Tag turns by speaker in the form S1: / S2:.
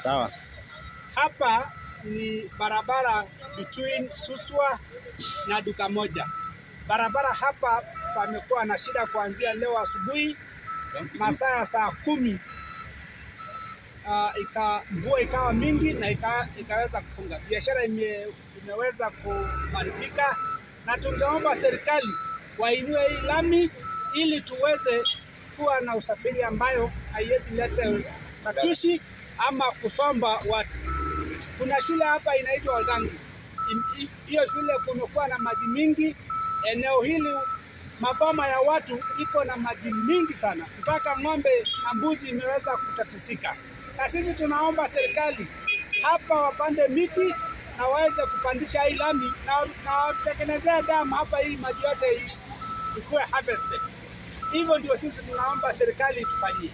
S1: Sawa.
S2: Hapa ni barabara between Suswa na duka moja. Barabara hapa pamekuwa na shida kuanzia leo asubuhi masaa ya saa 10. Mvua ikawa mingi na ikaweza kufunga biashara, imeweza kuharibika, na tungeomba serikali wainue hii lami ili tuweze kuwa na usafiri ambayo haiwezi leta tatushi ama kusomba watu. Kuna shule hapa inaitwa Olgangi. Hiyo shule kumekuwa na maji mingi. Eneo hili maboma ya watu iko na maji mingi sana, mpaka ng'ombe na mbuzi imeweza kutatisika. Na sisi tunaomba serikali hapa wapande miti na waweze kupandisha hii lami na watengenezea damu hapa, hii maji yote ikuwe harvested. Hivyo ndio sisi tunaomba serikali itufanyie.